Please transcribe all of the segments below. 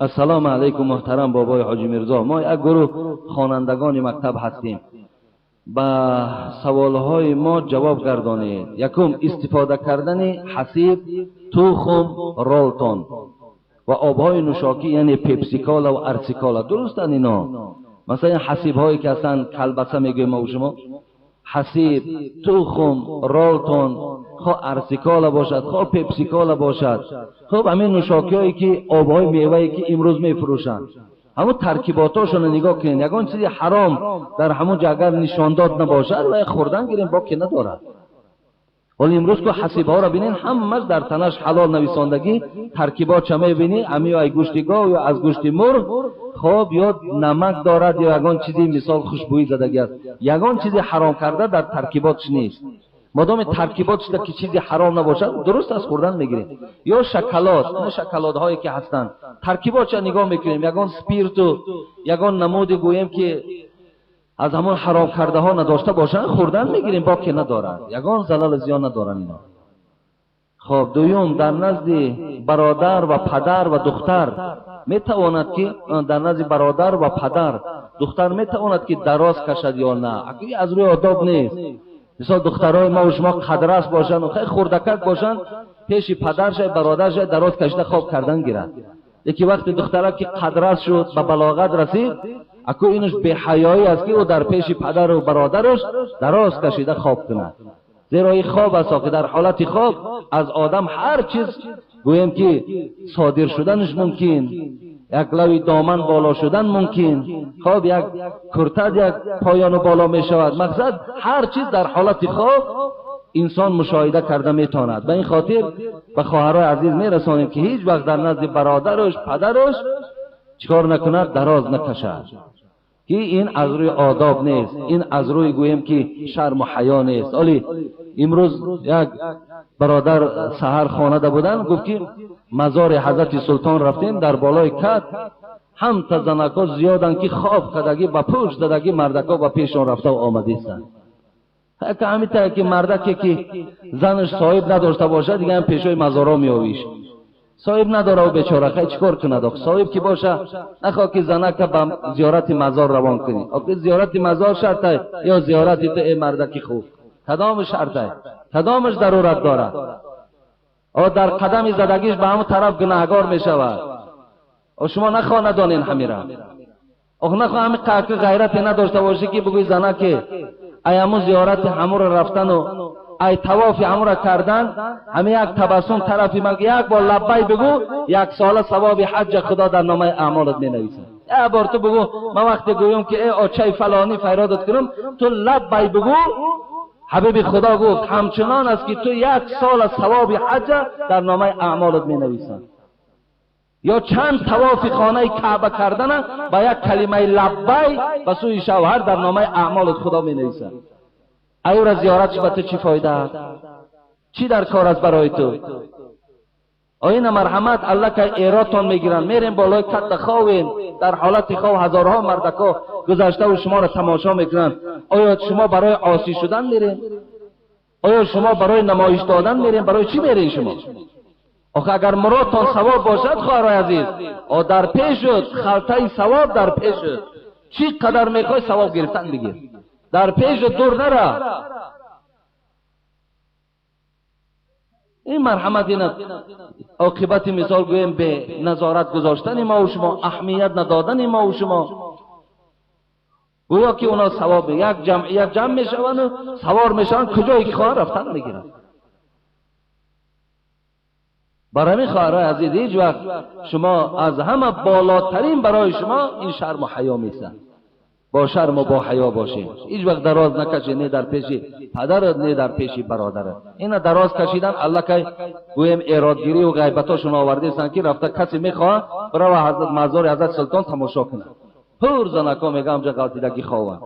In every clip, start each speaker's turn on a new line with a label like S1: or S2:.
S1: Ассалому алайкум муҳтарам бобои Ҳоҷи Мирзо. Мо як гурӯҳ хонандагони мактаб ҳастем. Ба саволҳои мо ҷавоб гардонед. Якум, истифода кардани ҳасиб, тухм, ролтон ва обҳои нӯшокӣ, яъне пепсикола ва арсикола, дурустанд ино? Масалан ҳасибҳое ки ҳастанд, калбаса мегӯем мо шумо, ҳасиб, тухм, ролтон, хо арсикола бошад, хо пепсикола бошад, хуб ҳамин нӯшокиҳое ки обҳои мевае ки имрӯз мефурӯшанд, ҳамун таркиботҳошонро нигоҳ кунед. Ягон чизи ҳаром дар ҳамун ҷо агар нишондод набошад, ва хӯрдан гирем, боке надорад. Ҳоло имрӯз ку ҳасибҳоро бинед, ҳамаш дар танаш ҳалол нависондагӣ, таркиботша мебинӣ, ами ё ай гӯшти гов ё аз гӯшти мурғ, хоб ё намак дорад ё ягон чизи мисол хушбӯӣ задагӣ аст. Ягон чизи ҳаром карда дар таркиботш нест. Модоми таркибот шуда ки чизи ҳаром набошад, дуруст аст, хӯрдан мегирем. Ё шоколад, ин шоколадҳое ки ҳастанд, таркиботша нигоҳ мекунем, ягон спирту ягон намуди гӯем ки аз ҳамон ҳаром кардаҳо надошта бошанд, хӯрдан мегирем, боке надорад, ягон залалу зиён надоранд ино. Хоб, дуюм, дар назди бародар ва падар ва духтар метавонад ки дар назди бародар ва падар духтар метавонад ки дароз кашад ё на? Аки аз рӯи одоб нест. Мисол духтарои мо ва шумо қадрас бошанд, хеле хурдакак бошанд, пеши падарша бародарша дароз кашида хоб кардан гирад. Яке вақте духтарак ки қадрас шуд, ба балоғат расид, аку инаш беҳаёӣ аст ки ӯ дар пеши падару бародараш дароз кашида хоб кунад. Зеро ин хоб аст ки дар ҳолати хоб аз одам ҳар чиз гӯем ки содир шуданаш мумкин, як лави доман боло шудан мумкин, хоб як куртад як поёну боло мешавад. Мақсад ҳар чиз дар ҳолати хоб инсон мушоҳида карда метавонад. Ба ин хотир ба хоҳарои азиз мерасонем ки ҳеҷ вақт дар назди бародараш, падараш чикор накунад, дароз накашад, ки ин аз рӯи одоб нест, ин аз рӯи гӯем ки шарму ҳаё нест. Оли имрӯз як бародар саҳар хонада буданд, гуфт ки мазори ҳазрати султон рафтем, дар болои кат ҳамта занако зиёданд ки хоб кардагӣ, ба пушт задагӣ, мардако ба пешон рафта омадистанд. Ҳамита ки мардаке ки занаш соҳиб надошта бошад, дига ҳам пешои мазоро меовиш. Соҳиб надора ӯ бечора, хай чикор кунад? Ох, соҳиб ки боша, нахоҳ ки занака ба зиёрати мазор равон кунӣ. Охи зиёрати мазор шартай ё зиёрати ту, э мардаки хуб? Кадомаш шартай? Кадомаш зарурат дорад? О дар қадами задагиш ба ҳамон тараф гунаҳгор мешавад. О шумо нахоҳ надонен ҳамира. Ох, нахоҳ ҳами қаки ғайрате надошта бошӣ ки бигӯй занаке ай ҳамун зиёрати ҳамуро рафтану ай тавофи ҳамуро кардан, ҳами як табассум тарафи ман, як бор лаббай бигӯ, як сола савоби ҳаҷҷа Худо дар номаи аъмолат менависад. Як бор ту бигӯ, ман вақте гӯям ки э очаи фалонӣ файродат кунам, ту лаббай бигӯ. Ҳабиби Худо гуфт, ҳамчунон аст ки ту як сола савоби ҳаҷҷа дар номаи аъмолат менависад. Ё чанд тавофи хонаи Каъба кардана ба як калимаи лаббай ба сӯи шавҳар дар номаи аъмолат Худо менависад. Аюра зиёратш ба ту чӣ фоида аст? Чӣ дар кор аст барои ту? Оина марҳамат, аллакай эродтон мегиранд, мерем болои катта ховем, дар ҳолати хов ҳазорҳо мардако гузаштаву шуморо тамошо мекунанд. Оё шумо барои осӣ шудан мерем? Оё шумо барои намоиш додан мерем? Барои чӣ мерем шумо? Охе агар муродтон савоб бошад, хоҳарои азиз, о дар пешуд халтаи савоб дар пешуд. Чӣ қадар мехоҳӣ савоб гирифтан бигир. Дар пешуд, дур нара. Ин марҳамат ин оқибати мисол гӯем бе назорат гузоштани мо ва шумо, аҳамият надодани мо ва шумо. Гӯё ки оно савоб як ҷамъият ҷамъ мешаванду савор мешаванд, куҷое ки хоҳанд рафтан мегиранд. Барои ҳамин хоҳарои азиз, ҳеҷ вақт шумо аз ҳама болотарин барои шумо ин шарму ҳаё меистад. Бо шарму бо ҳаё бошед. Ҳеҷ вақт дароз накашед, не дар пеши падарат, не дар пеши бародарат. Ина дароз кашидан аллакай гӯем эродгирӣ ва ғайбатошон овардестанд ки рафта касе мехоҳад бирава ҳазрат мазори ҳазрат султон тамошо кунад. Пур занако мегӯям ҷа ғалтидагӣ хованд.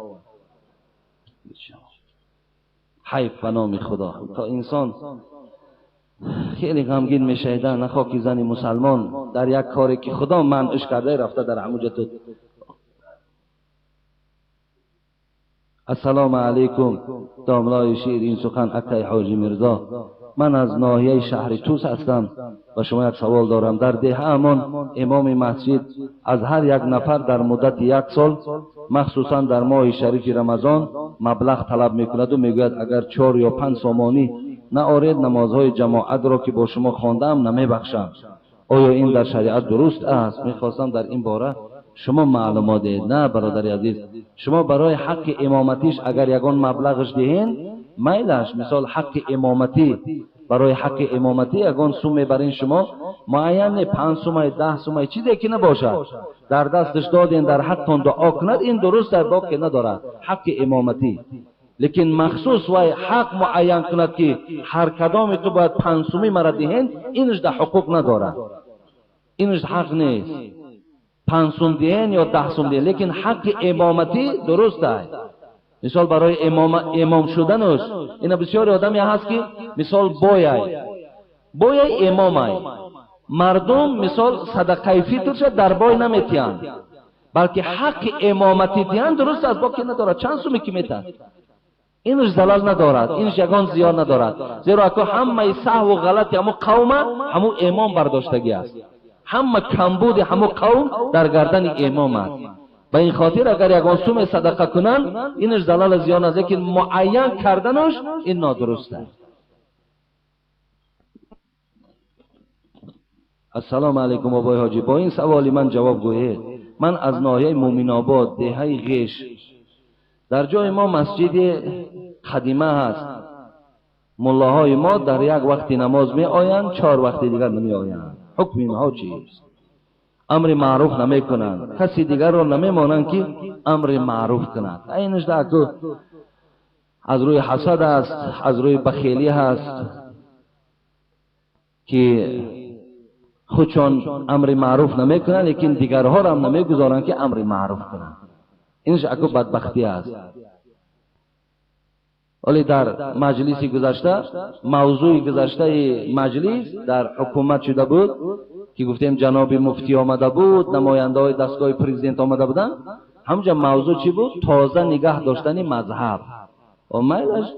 S1: Ҳайф ба номи Худо. То инсон хеле ғамгин мешавида, нахоҳ ки зани мусалмон дар як коре ки Худо манъш карда рафта дар ҳамуҷа ту. Ассалому алайкум домлои ширин сухан акай Ҳоҷи Мирзо. Ман аз ноҳияи шаҳри Тус ҳастам ва шумо як савол дорам. Дар деҳаамон имоми масҷид аз ҳар як нафар дар муддати як сол, махсусан дар моҳи шарифи Рамазон, маблағ талаб мекунаду мегӯяд, агар 4 ё 5 сомонӣ наоред, намозҳои ҷамоатро, ки бо шумо хондаам, намебахшам. Оё ин дар шариат дуруст аст? Мехостам дар ин бора шумо маълумот диҳед. На, бародари азиз, шумо барои ҳаққи имоматиш агар ягон маблағш диҳен, майлаш. Мисол, ҳаққи имоматӣ, барои ҳаққи имоматӣ ягон сум мебарин шумо, муайян не, 5 сумай, 10 сумай, чизе ки набошад, дар дасташ доден, дар ҳақтон дуо кунад, ин дуруст аст, боқе надорад ҳаққи имоматӣ. Лекин махсус вай ҳақ муайян кунад, ки ҳар кадоми ту бояд 5 сумӣ мара диҳен, инаш да ҳуқуқ надорад, инаш ҳақ нест. 5 сум диҳен ё 10 сум диҳен, лекин ҳаққи имоматӣ дуруст аст. Мисол, барои имом шуданаш ина бисёри одаме ҳаст, ки мисол бояй имомай, мардум мисол садақаи фитрша дар бой наметиҳанд, балки ҳаққи имоматӣ диҳанд, дуруст аст, боке надорад, чанд суме ки метаҳад, инаш залал надорад, инаш ягон зиён надорад. Зеро ако ҳамаи саҳву ғалати ҳамун қавма ҳамун имом бардоштагӣ аст, ҳама камбуди ҳамун қавм дар гардани имом аст. Ба ин хотир агар ягон суме садақа кунанд, инаш залалу зиён аст, лекин муайян карданаш ин нодуруст аст. Ассалому алайкум, бобои ҳоҷӣ, бо ин саволи ман ҷавоб гӯед. Ман аз ноҳияи Мӯминобод, деҳаи Ғеш. Дар ҷои мо масҷиди қадима ҳаст. Муллоҳои мо дар як вақти намоз меоянд, 4 вақти дигар намеоянд. Ҳукми инҳо чист? Амри маъруф намекунанд, каси дигарро намемонанд, ки амри маъруф кунад. Айнаш даку аз рӯи ҳасад аст, аз рӯи бахелӣ ҳаст, ки худшон амри маъруф намекунанд, лекин дигарҳоро ҳам намегузоранд, ки амри маъруф кунанд. Инаш аку бадбахтӣ аст. Вале дар маҷлиси гузашта, мавзӯи гузаштаи маҷлис дар ҳукумат шуда буд, ки гуфтем ҷаноби муфтӣ омада буд, намояндаҳои дастгоҳи президент омада буданд. Ҳамҷа мавзӯъ чӣ буд? Тоза нигаҳ доштани мазҳаб. Майлаш,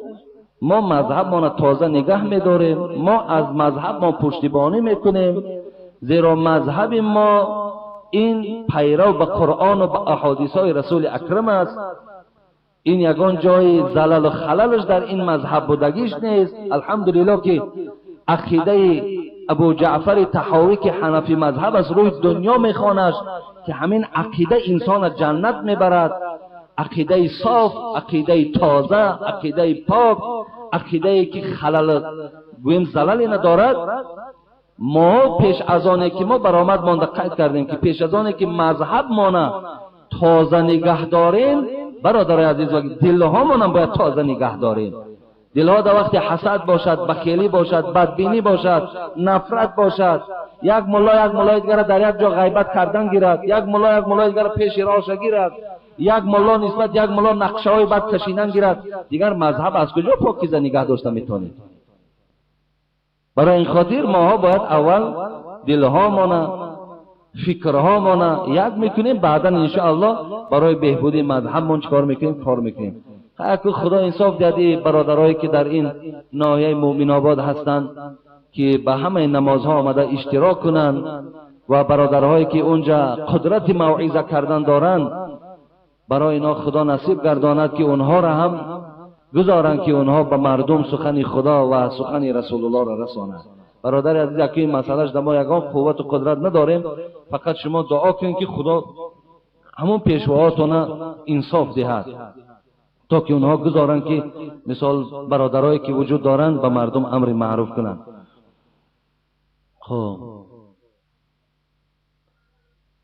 S1: мо мазҳабмона тоза нигаҳ медорем, мо аз мазҳабмон пуштибонӣ мекунем, зеро мазҳаби мо ин пайрав ба Қуръону ба аҳодисҳои Расули Акрам аст. Ин ягон ҷои залалу халалаш дар ин мазҳаб будагиш нест. Алҳамдулиллоҳ, ки ақидаи Абу Ҷаъфари Таҳовӣ, ки ҳанафи мазҳаб аст, рӯи дунё мехонаш, ки ҳамин ақида инсона ҷаннат мебарад. Ақидаи соф, ақидаи тоза, ақидаи пок, ақидае ки халал гӯем залале надорад. Мо пеш аз оне ки мо баромад монда қайд кардем, ки пеш аз оне ки мазҳабмона тоза нигаҳ дорем, бародарои азиз, дилҳомонам бояд тоза нигаҳ дорем. Дилҳо дар вақти ҳасад бошад, бахелӣ бошад, бадбинӣ бошад, нафрат бошад, як мулло як муллои дигара дар як ҷо ғайбат кардан гирад, як мулло як муллои дигара пеши роҳша гирад, як мулло нисбат як мулло нақшаҳои бад кашидан гирад, дигар мазҳаб аз куҷо покиза нигаҳ дошта метавонед? Барои ин хотир моҳо бояд аввал дилҳомона, фикрҳомона як мекунем, баъдан иншоаллоҳ барои беҳбуди мазҳабмон чӣ кор мекунем? Кор мекунем. Аку худо инсоф диҳад бародарое, ки дар ин ноҳияи Мӯминобод ҳастанд, ки ба ҳамаи намозҳо омада иштирок кунанд, ва бародарҳое, ки унҷа қудрати мавъиза кардан доранд, барои инҳо худо насиб гардонад, ки онҳоро ҳам гузоранд, ки онҳо ба мардум сухани худо ва сухани Расулуллоҳро расонанд. Бародари азиз, аку ин масъалаш дар мо ягон қуввату қудрат надорем, фақат шумо дуо кунед, ки худо ҳамон пешвоҳотона инсоф диҳад, то ки онҳо гузоранд, ки мисол бародарое, ки вуҷуд доранд, ба мардум амри маъруф кунанд. Хуб,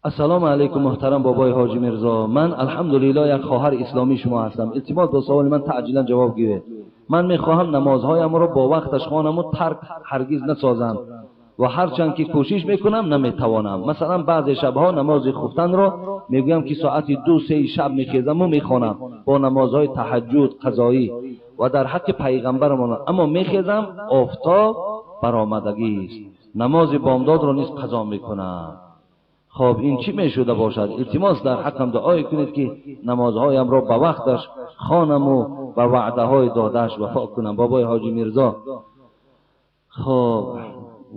S1: ассалому алайкум, муҳтарам бобои ҳоҷи Мирзо. Ман алҳамдулиллоҳ як хоҳари исломии шумо ҳастам. Илтимос, бо саволи ман таъҷилан ҷавоб гиред. Ман мехоҳам намозҳоямро бо вақташ хонаму тарк ҳаргиз насозам ва ҳарчанд ки кӯшиш мекунам, наметавонам. Масалан, баъзе шабҳо намози хуфтанро мегӯям, ки соати 2-3 шаб мехезаму мехонам бо намозҳои таҳаҷҷуд қазоӣ ва дар ҳаққи пайғамбарамон, аммо мехезам, офтоб баромадагист, намози бомдодро низ қазо мекунам. Хоб, ин чӣ мешуда бошад? Илтимос, дар ҳаққам дуое кунед, ки намозҳоямро ба вақташ хонаму ба ваъдаҳои додааш вафо кунам. Бобои ҳоҷи Мирзо. Хуб,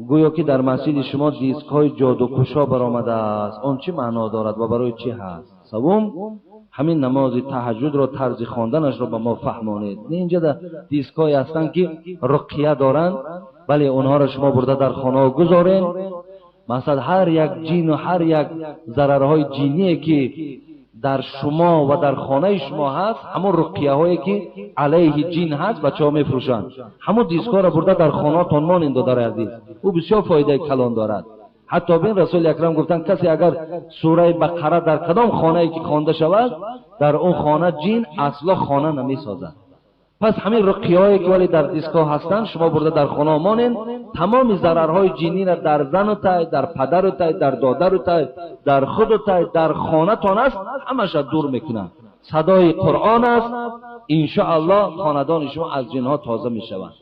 S1: гӯё ки дар масҷиди шумо дискҳои ҷодукушо баромадааст, он чӣ маъно дорад ва барои чӣ ҳаст? Севум, ҳамин намози таҳаҷҷудро тарзи хонданашро ба мо фаҳмонед. Инҷа дискҳое ҳастанд ки руқия доранд, бале, онҳоро шумо бурда дар хонаҳо гузоред. Масалан, ҳар як ҷин ва ҳар як зарарҳои ҷиние ки дар шумо ва дар хонаи шумо ҳаст, ҳамон руқияҳое ки алайҳи ҷин ҳаст, бачаҳо мефурӯшанд. Ҳамон дискҳоро бурда дар хонаҳотон монед, додари азиз, ӯ бисёр фоидаи калон дорад. Ҳатто бин, Расули Акрам гуфтанд, касе агар сураи Бақара дар кадом хонае ки хонда шавад, дар он хона ҷин асло хона намесозад. Пас ҳамин руқияҳое ки вале дар дискҳо ҳастанд, шумо бурда дар хона монед, тамоми зарарҳои ҷиниро дар зану тай, дар падару тай, дар додару тай, дар худу тай, дар хонатон аст, ҳамаша дур мекунанд. Садои Қуръон аст, иншоаллоҳ хонадони шумо аз ҷинҳо тоза мешаванд.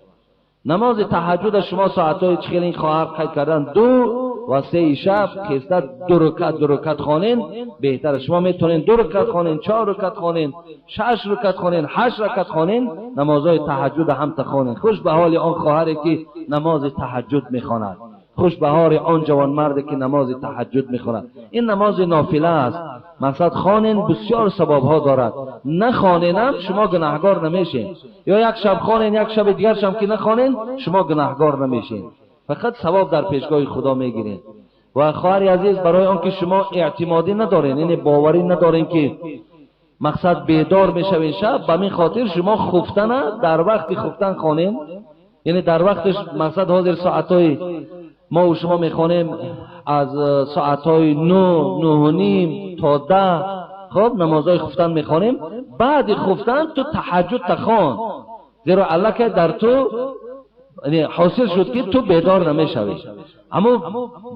S1: Намози таҳаҷҷуда шумо соатҳои чӣ хел ин хоҳар қайд кардан, 2 ва 3 шаб хеста 2 рукат 2 рукат хонен беҳтар. Шумо метавонед 2 рукат хонен, 4 рукат хонен, 6 рукат хонен, 8 рукат хонен, намозҳои таҳаҷҷуд ҳам тахонен. Хуш ба ҳоли он хоҳаре ки намози таҳаҷҷуд мехонад, хуш ба ҳоли он ҷавонмарде ки намози таҳаҷҷуд мехонад. Ин намози нофила аст. Мақсад хонен бисёр савобҳо дорад. Нахоненам шумо гунаҳгор намешед. Ё як шаб хонен, як шаби дигар шаб ки нахонен, шумо гунаҳгор намешед. Фақат савоб дар пешгоҳи Худо мегиред. Ва хоҳари азиз, барои он ки шумо эътимодӣ надоред, яъне боварӣ надоред ки мақсад бедор мешавед шаб, ба мин хотир шумо хуфтана дар вақти хуфтан хонен. Яъне дар вақтиш мақсад ҳозир соатҳои мо ва шумо мехонем аз соатҳои 9, 9:30 то 10, хоб намозҳои хуфтан мехонем. Баъди хуфтан ту таҳаҷҷуд тахон, зеро аллакай дар ту ҳосил шуд ки ту бедор намешавӣ. Аммо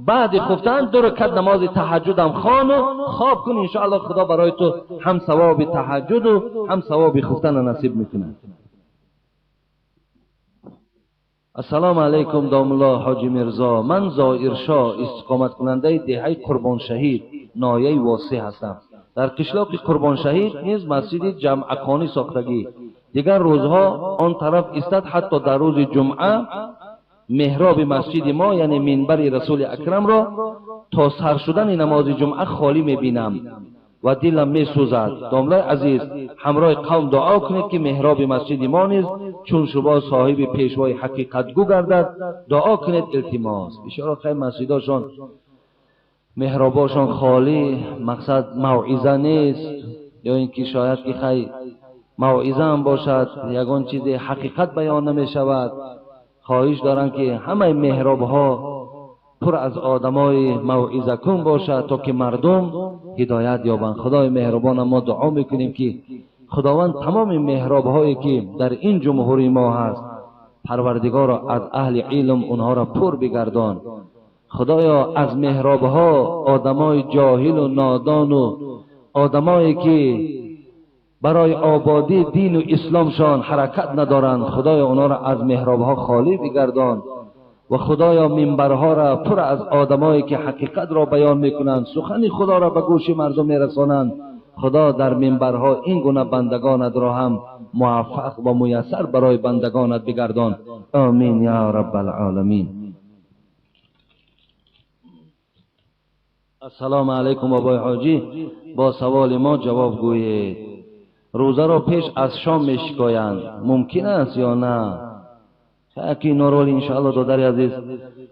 S1: баъди хуфтан 2 ракат намози таҳаҷҷудам хону хоб кун, иншоаллоҳ Худо барои ту ҳам савоби таҳаҷҷуду ҳам савоби хуфтанро насиб мекунад. Ассалому алайкум, домулло ҳоҷи Мирзо. Ман Зоиршоҳ, истиқоматкунандаи деҳаи Қурбоншаҳид, ноҳияи Восеъ ҳастам. Дар қишлоқи Қурбоншаҳид низ масҷиди ҷамъақонӣ сохтагӣ. Дигар рӯзҳо он тараф истад, ҳатто дар рӯзи ҷумъа меҳроби масҷиди мо, яъне минбари Расули Акрамро то сар шудани намози ҷумъа холӣ мебинам ва дилам месӯзад. Домлаи азиз, ҳамроҳи қавм дуо кунед ки меҳроби масҷиди мо низ чун шумо соҳиби пешвои ҳақиқатгӯ гардад. Дуо кунед, илтимос. Бишоро хай масҷидошон меҳробошон холӣ, мақсад мавъиза нест, ё ин ки шояд ки хай мавъиза ҳам бошад, ягон чизе ҳақиқат баён намешавад. Хоҳиш дорам ки ҳамаи меҳробҳо пур аз одамои мавъизакун бошад, то ки мардум ҳидоят ёбанд. Худои меҳрубона мо дуо мекунем ки Худованд тамоми меҳробҳое ки дар ин ҷумҳурии мо ҳаст, Парвардигоро аз аҳли илм онҳоро пур бигардон. Худоё, аз меҳробҳо одамои ҷоҳилу нодону одамое ки барои ободии дину исломшон ҳаракат надоранд, Худоё онҳоро аз меҳробҳо холӣ бигардон. Ва Худоё минбарҳоро пур аз одамое ки ҳақиқатро баён мекунанд, сухани Худоро ба гӯши мардум мерасонанд, Худо дар минбарҳо ин гуна бандагонатро ҳам муваффақ ва муяссар барои бандагонат бигардон. Амин я раббалъоламин. Ассалому алайкум, бобои ҳоҷӣ. Бо саволи мо ҷавоб гӯед. Рӯзаро пеш аз шом мешикоянд, мумкин аст ё на? Ки инҳоро иншоаллоҳ, додари азиз,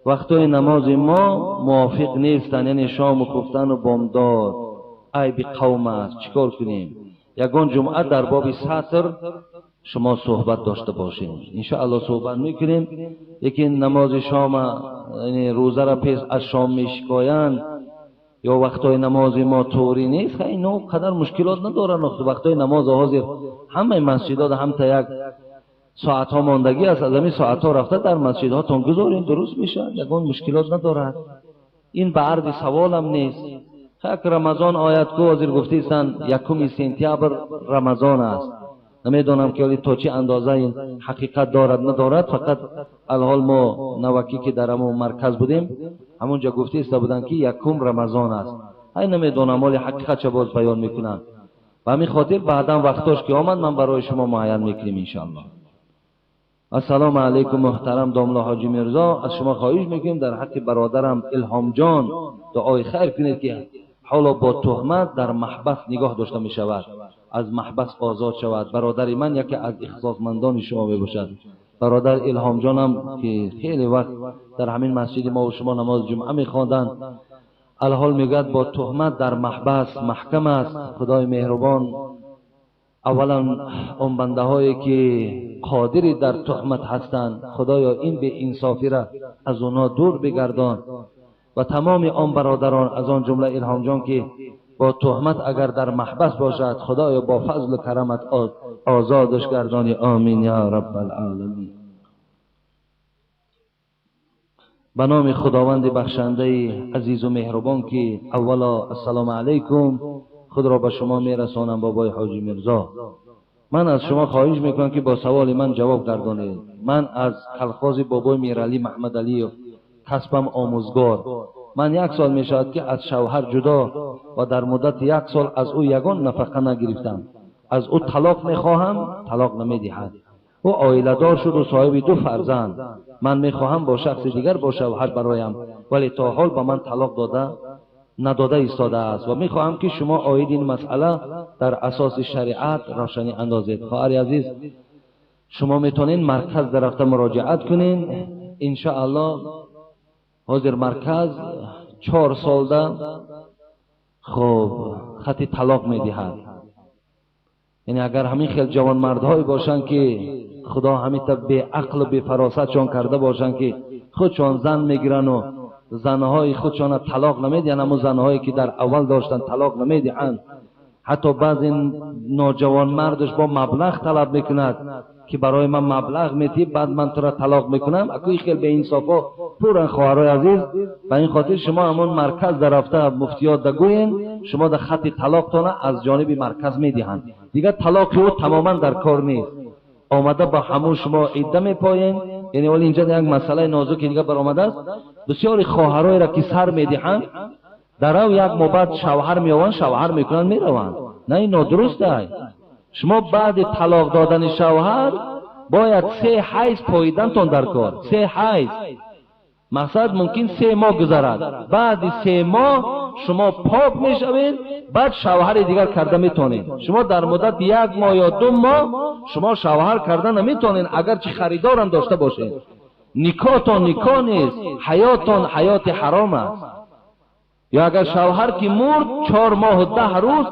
S1: вақтҳои намози мо мувофиқ нестанд, яъне шому хуфтану бомдод айби қавм аст. Чӣ кор кунем? Ягон ҷумъа дар боби сатр шумо суҳбат дошта бошем, иншоаллоҳ суҳбат мекунем. Лекин намози шома, яъне рӯзаро пеш аз шом мешикоянд ё вақтҳои намози мо туғри нест, ино қадар мушкилот надоранд. Вақтҳои намоз ҳозир ҳамаи масҷидҳо ҳамта як соатҳо мондагӣ аст, аз ҳамин соатҳо рафта дар масҷидҳотон гузорем, дуруст мешавад, ягон мушкилот надорад. Ин ба арзи саволам нест. Хак Рамазон ояд ку, ҳозир гуфтистанд 1 сентябр Рамазон аст. Намедонам ки оли то чӣ андоза ин ҳақиқат дорад надорад. Фақат алҳол мо навакӣ ки дар ҳамон марказ будем, ҳамонҷо гуфтиста буданд ки 1 Рамазон аст. Ай намедонам оли ҳақиқатша боз баён мекунанд. Ба ҳамин хотир баъдан вақтош ки омад, ман барои шумо муайян мекунем иншоаллоҳ. Ассалому алайкум муҳтарам домла Ҳоҷи Мирзо, аз шумо хоҳиш мекунем дар ҳаққи бародарам Илҳом ҷон дуои хайр кунед ки ҳоло бо туҳмат дар маҳбас нигоҳ дошта мешавад, аз маҳбас озод шавад. Бародари ман яке аз ихлосмандони шумо мебошад. Бародар Илҳом ҷонам ки хеле вақт дар ҳамин масҷиди мо ва шумо намози ҷумъа мехонданд, алҳол мегӯяд бо туҳмат дар маҳбас маҳкам аст. Худои меҳрубон аввалан он бандаҳое ки қодири дар туҳмат ҳастанд, худоё ин беинсофиро аз онҳо дур бигардон ва тамоми он бародарон аз он ҷумла Илҳом ҷон ки бо туҳмат агар дар маҳбас бошад, худоё бо фазлу карамат озодаш гардонӣ. Омин ё раббалъоламин. Ба номи худованди бахшандаи азизу меҳрубон ки аввало ассалому алайкум худро ба шумо мерасонам бобои Ҳоҷи Мирзо. Ман аз шумо хоҳиш мекунам ки бо саволи ман ҷавоб гардонед. Ман аз колхози бобои Миралӣ Маҳмадалиев, касбам омӯзгор. Ман як сол мешавад ки аз шавҳар ҷудо ва дар муддати як сол аз ӯ ягон нафақа нагирифтам. Аз ӯ талоқ мехоҳам, талоқ намедиҳад. Ӯ оиладор шуд ва соҳиби 2 фарзанд. Ман мехоҳам бо шахси дигар бо шавҳар бароям, вале то ҳол ба ман талоқ дода надода истодааст ва мехоҳам ки шумо оид ин масъала дар асоси шариат равшанӣ андозед. Хоҳари азиз, шумо метавонед марказ дар рафта муроҷиат кунед. Иншоаллоҳ ҳозир марказ 4 солда хуб хати талоқ медиҳад. Яъне агар ҳамин хел ҷавонмардҳое бошанд ки худо ҳамита беақлу бефаросатшон карда бошанд ки худшон зан мегирану занҳои худшона талоқ намедиҳанд, ҳамон занҳое ки дар аввал доштанд талоқ намедиҳанд, ҳатто баъзе ноҷавонмардаш бо маблағ талаб мекунад ки барои ман маблағ медиҳӣ, баъд ман тура талоқ мекунам. Акӯи хел беинсофо пуран хоҳарои азиз. Ба ин хотир шумо ҳамон марказ дар рафта муфтиёт дагӯен, шумо дар хати талоқтона аз ҷониби марказ медиҳанд. Дигар талоқи ӯ тамоман дар кор нест. Омада ба ҳамон шумо идда мепоен. Яъне вале инҷа як масъалаи нозуки дигар баромадааст. Бисёри хоҳароеро ки сар медиҳанд, дарав як моҳ баъд шавҳар меованд, шавҳар мекунанд, мераванд. На, ин нодуруст аст. Шумо баъди талоқ додани шавҳар бояд 3 ҳайз поидантон дар кор. 3 ҳайз. Мақсад мумкин 3 моҳ гузарад. Баъди 3 моҳ шумо пок мешавед, баъд шавҳари дигар карда метавонед. Шумо дар муддати 1 моҳ ё 2 моҳ шумо шавҳар карда наметавонед, агарчи харидорам дошта бошед. Никоҳтон никоҳ нест, ҳаётон ҳаёти ҳаром аст. Ё агар шавҳар ки мурд, 4 моҳу 10 рӯз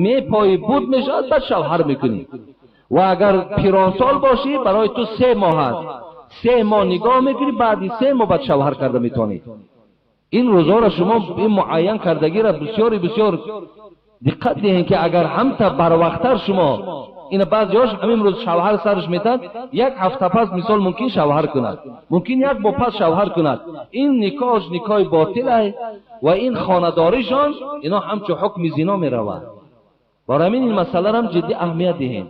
S1: мепои буд мешавад, баъд шавҳар мекунӣ. Ва агар пиронсол бошӣ, барои ту 3 моҳ аст. 3 моҳ нигоҳ мекунӣ, баъди 3 моҳ баъд шавҳар карда метавонӣ. Ин рӯзҳоро шумо ин муайян кардагиро бисёри бисёр диққат диҳед ки агар ҳамта барвақттар шумо ина баъзеҳош ҳамин рӯз шавҳар сарш метад, 1 ҳафта пас мисол мумкин шавҳар кунад, мумкин 1 моҳ пас шавҳар кунад. Ин никоҳш никоҳи ботил аст ва ин хонадоришон ино ҳамчун ҳукми зино меравад. Барои ҳамин ин масъаларо ҳам ҷиддӣ аҳамият диҳем.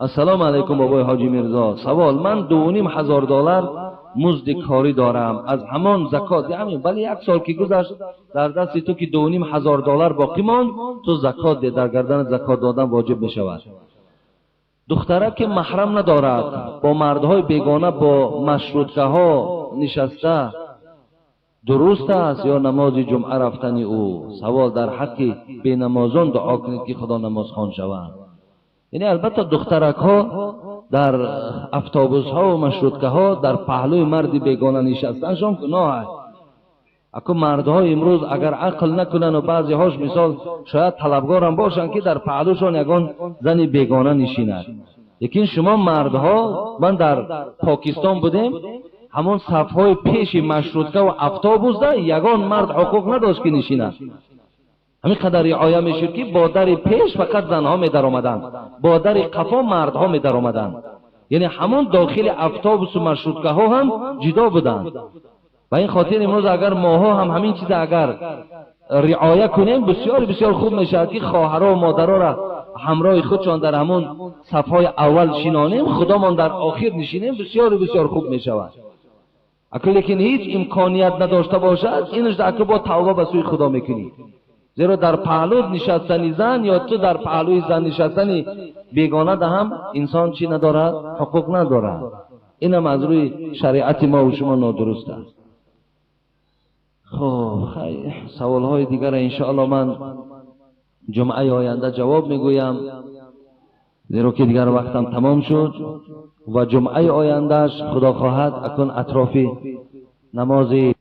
S1: Ассалому алайкум бобои Ҳоҷи Мирзо. Савол: ман 2,5 ҳазор доллар музди корӣ дорам, аз ҳамон закот ҳамин, вале 1 сол ки гузашт дар дасти ту ки 2,5 ҳазор доллар боқӣ монд, ту закот де, дар гарданат закот додан воҷиб мешавад. Духтара ки маҳрам надорад, бо мардҳои бегона бо машруткаҳо нишаста дуруст аст ё намози ҷумъа рафтани ӯ? Савол: дар ҳаққи бенамозон дуо кунед ки худо намозхон шавад. Яъне албатта духтаракҳо дар автобусҳо ва маршруткаҳо дар паҳлӯи марди бегона нишастаншон гуноҳ аст. Аку мардҳо имрӯз агар ақл накунанд ва баъзеҳош мисол шояд талабгорам бошанд ки дар паҳлӯшон ягон зани бегона нишинад. Лекин шумо мардҳо, ман дар Покистон будем, ҳамон сафҳои пеши маршрутка ва автобусда ягон мард ҳуқуқ надошт ки нишинад. Ҳамин қадар риоя мешуд ки бо дари пеш фақат занҳо медаромаданд, бо дари қафо мардҳо медаромаданд. Яъне ҳамон дохили автобусу маршруткаҳо ҳам ҷудо буданд. Ба ин хотир имрӯз агар моҳо ҳам ҳамин чиза агар риоя кунем, бисёр бисёр хуб мешавад ки хоҳаро ва модароро ҳамроҳи худшон дар ҳамон сафҳои аввал шинонем, худомон дар охир нишинем, бисёр бисёр хуб мешавад. Аку лекин ҳеҷ имконият надошта бошад, инаш аку бо тавба ба сӯи худо мекунӣ. Зеро дар паҳлӯ нишастани зан ё ту дар паҳлӯи зан нишастани бегона да ҳам инсон чӣ надорад? Ҳуқуқ надорад. Инам аз рӯи шариати мо ва шумо нодуруст аст. Хуб, саволҳои дигара иншоалло ман ҷумъаи оянда ҷавоб мегӯям, зеро ки дигар вақтам тамом шуд ва ҷумъаи ояндааш, худо хоҳад, акун атрофи намози